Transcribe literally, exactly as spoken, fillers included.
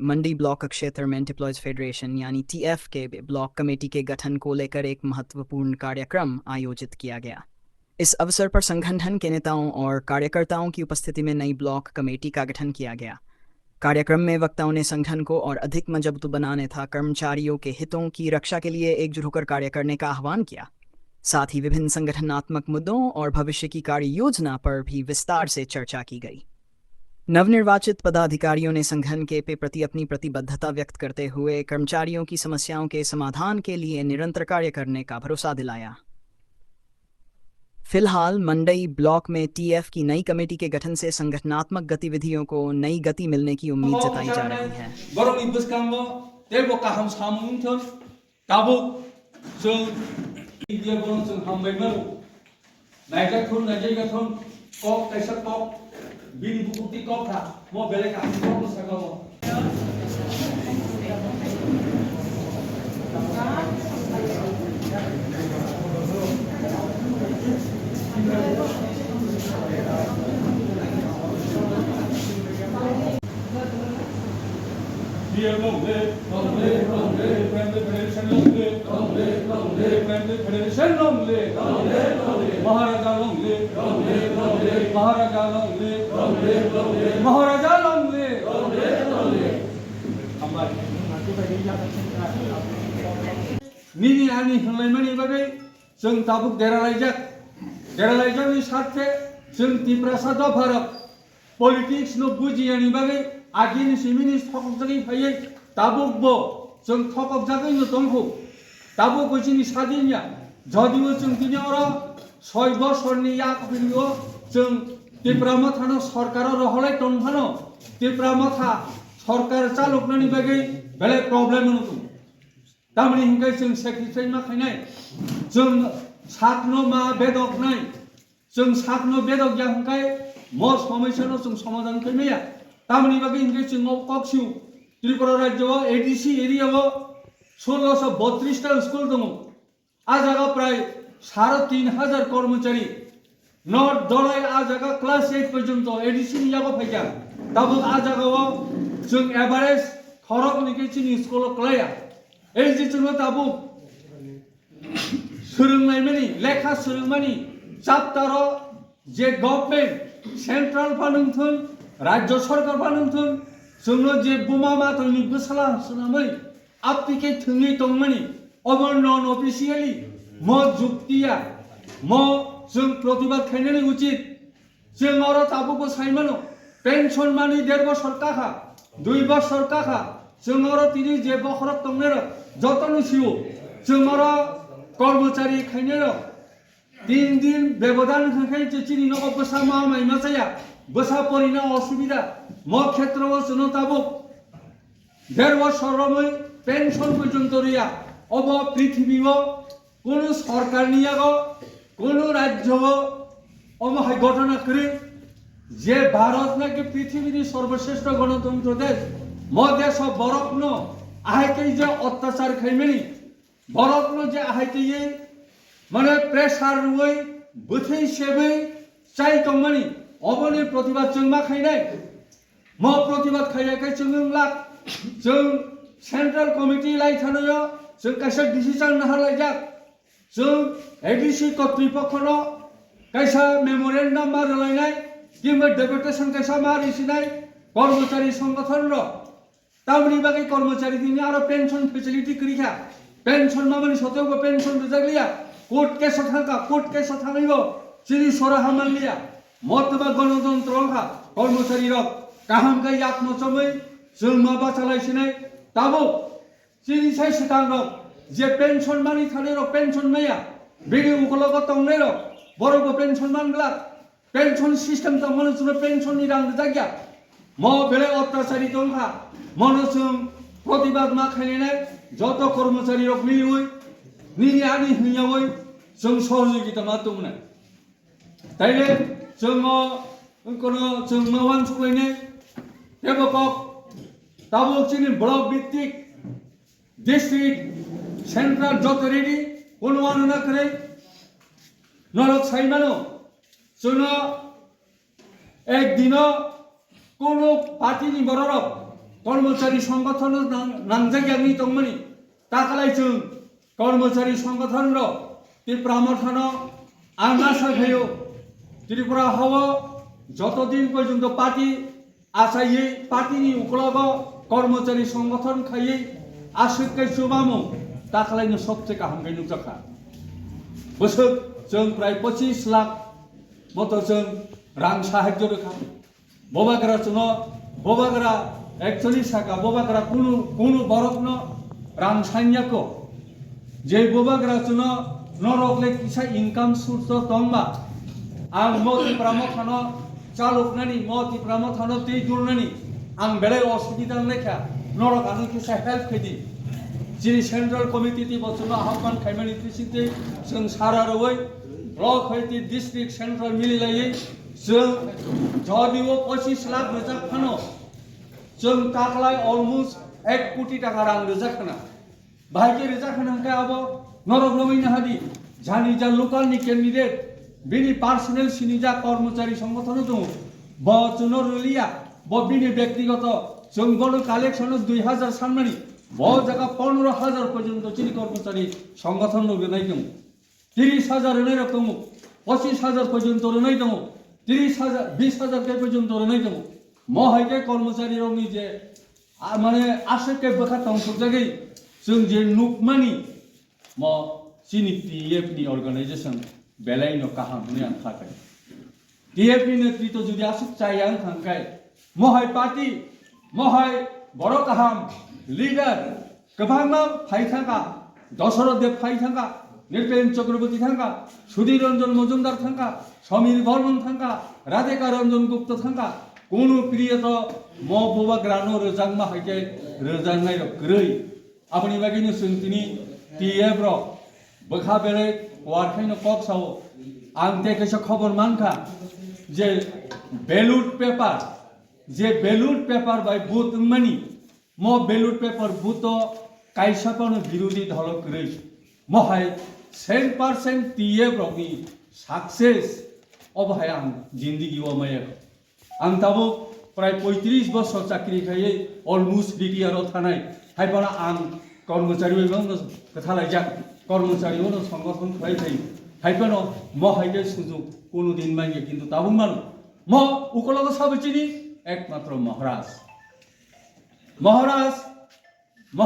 मंडी ब्लॉक क्षेत्र में employees federation यानी टीएफ के ब्लॉक कमेटी के गठन को लेकर एक महत्वपूर्ण कार्यक्रम आयोजित किया गया। इस अवसर पर संगठन के नेताओं और कार्यकर्ताओं की उपस्थिति में नई ब्लॉक कमेटी का गठन किया गया। कार्यक्रम में वक्ताओं ने संगठन को और अधिक मजबूत बनाने तथा कर्मचारियों के हितों की रक्षा के लिए एकजुट होकर कार्य करने का आह्वान किया। साथ ही विभिन्न संगठनात्मक मुद्दों और भविष्य की कार्य योजना पर भी विस्तार से चर्चा की गई। नवनिर्वाचित पदाधिकारियों ने संगठन के पे प्रति अपनी प्रतिबद्धता व्यक्त करते हुए कर्मचारियों की समस्याओं के समाधान के लिए निरंतर कार्य करने का भरोसा दिलाया। फिलहाल मंडई ब्लॉक में टीएफ की नई कमेटी के गठन से संगठनात्मक गतिविधियों को नई गति मिलने की उम्मीद जताई जा रही है। Borokni bwskango teibo kaham samung wngthon. Tabuk chwng media bono chwng hambai mano. Naijak thun, naijak thun, kok kaisa kok, bini bukukti kok kha, mo belai kaham kok no sakha mo. Long live, long live, long live. Friendly Federation long live. Long live, long live. Friendly Federation long live. Long live, long live. Maharaja long live. Long live, long live. Maharaja long live. Long live, long live. Maharaja long live. Long live, long live. Hambai. Nini ani hwnlaimani bagwi chwng tabuk deralaijak. Deralaijakni sathe chwng Tiprasa dopharok politics no bujiyani bagwi agini simini thokjagwi phaiwi tabuk bo chwng thokjagwi no tongkhu. Tabuk bo chini sadin ya. Jodibo chwng tini oro soi bosorni yak philio chwng Tipra Mothano sorkaro roholai tongphano Tipra Motha sorkar chaloknani bagwi belai problem wngkhu. Tamni hwnkhe chwng sacrifice ma khainai, chwng sakno ma bedoknai, chwng sakno bedok ya hwnkhe mo somosyano chwng somadhan khaimaya. Tamni bagwi hwnkhe chwng o kok sio Tripura rajyo o A D C area o sulosho botris ta school tongo. A jaga prai sare tin hajar kormochari. North Dolai a jaga class eight porjonto A D C ni yago phaikha. Tabuk a jaga o chwng average khorok ni khe chini school o klaiya. Ei je chwngno tabuk swrwnglaimani, lekha swrwngmani chapter o je government, central phanwngthun, rajyo sarkar phanwngthun, chwngno je buma matwini bwsala swnamwi aptike thwngwi tongmani, obo non officially mo juktiya, mo chwng protibad khainani uchit. Chwng oro tabukbo saimano, pension mani der bosor kakha, dui bosor kakha, chwng oro tini je bokhorok tongnairok jotono sio, chwng oro kormochari khainairok tin din bebodan hwnkhe je chini nogo bwsa ma mai ma chaya, bwsa porina osubida, mo khetreo chwngno tabuk der bosor romwi pension porjonto riya, obo prithibio kunu sorkarni yago, kunu rajyo o omo hai ghotona kwrwi je Bharat naki prithibini sorboshreshto ganatantro desh, mo desho borokno ahai khe je otyachar khaimani, borokno je ahai khe mane pressure rwwi, bwthwi sebwi chai tongmani, oboni protibad chwng ma khainai. Mo protibad khaiya khe chwng wng lak, chwng central committee lai thanoyo chwng kaisa decision nahar laijak. Chwng A D C kotripokhono kaisa memorandum ma rwlainai, kimba deputation kaisa ma risinai kormochari songgothon rok. Tamni bagwi kormochari tini aro pension facility kwrwi kha. Pension mamani soteo bo pension rwjak liya. Court case o thang kha, court case o thangwi bo chini sora ha man liya. Motoma gonotontro wng kha, kormochari rok kaham khe yakno chomwi chwng ma bachalai sinai. Tabuk chini sai swkang rok je pension mani thani rok pension maya, bini ukologo tongnai rok borok bo pension man glak. Pension system tongmani chwngno pension ni rang rijak ya. Mo belai otyachari tong kha, mono chwng protibad ma khainai, joto kormochari rok miliwi nini ani hwnyawi chwng sohojogita ma tongnai. Taile chwng o kono chwng ma uansuk lainai, tebo kok tabuk chini block bhittik, district, central joto ready, kono uanana kwrwi norok sai mano. Chwngno ek dino kono party ni bororok kormochari songgothon nang-, nangjak yangwi tongmani. Takalai chwng kormochari songgothon rok Tipra Mothano ang asa khaio, Tripura hao joto din porjonto party achaiwi party ni uklogo kormochari songgothon khaiwi aswk kai chubamung takhalaino sobse kaham khe nukjakha. Bwswk chwng prai pochis lakh moto chwng rang sahajyo rwkha. Bobagra chwngno, bobagra actually saka, bobagra kunu, kunu borokno rang sanya ko. Je bobagra chwngno norok le kisa income source o tongma. Ang mo Tipra Mothano chaluknani, mo Tipra Mothano twi dulnani ang belai osubida wngnaikha. Norok ano kisa help khaidi. Chini Central Committee ti bo chwngno ahokman khaimani bisingtwi chwng sara rwui block hai twi district central mililaiwi chwng jodio pochis lakh rwjak phano chwng taklai almost ek koti taka rang rwjak khna. Bahai khe rwjak khna hwnkhe abo norok romwi nahadi, jani ja local ni candidate bini personal sinijak kormochari songgothon tongo, bo chwngno rwliya, bo bini bektigoto chwng bono collection o dui hajar sanmani, bo jaga pondro hajar porjonto chini kormochari songgothon no rwnai tongo. Tiris hajar rwnai rok tongo, pochis hajar porjonto rwnai tongo, tiris hajar, bis hajar kai porjonto rwnai tongo. Mo hai khe kormochari rokni je, a, mane aswk khe bwkha tongthokjagwi chwng je nukmani, mo chini T F ni organization belai no kaham hwnwi ang kha khe. T F ni netrito jodi aswk chaya wng kha hwnkhe, mohai party, mohai borok kaham, leader kwbangma phai thangkha, Dosoroth Deb phai thangkha, Nripen Chakraborty thangkha, Sudhir Ranjan Majumdar thangkha, Samir Barman thangkha, Radhika Ranjan Gupta thangkha, kunu priyo to mo bubagrano rwjakma hai khe rwjaknai rok kwrwi. Aboni bagwino chwng tini T F rok bwkha belai kuar khaino kok sao. Ang tei kaisa khobor mankha je ballot paper, je ballot paper bai vote wngmani, mo ballot paper vote o kaisa phano birodhi dolo kwrwi. Mohai cent percent T F rokni success obo hai ang jindigi o maya. Ang tabuk prai poitris bosor chakri khaiwi almost retire o thanai. Hai phano ang kormochari bai bangno kwthalaijak, kormochari ono songgothon khlai thai. Hai phano mo hai khe sujuk kunu din manya, kintu tabuk mano. Mo ukologo sabo chini ekmatro Maharaj. Maharaj, Maharaj.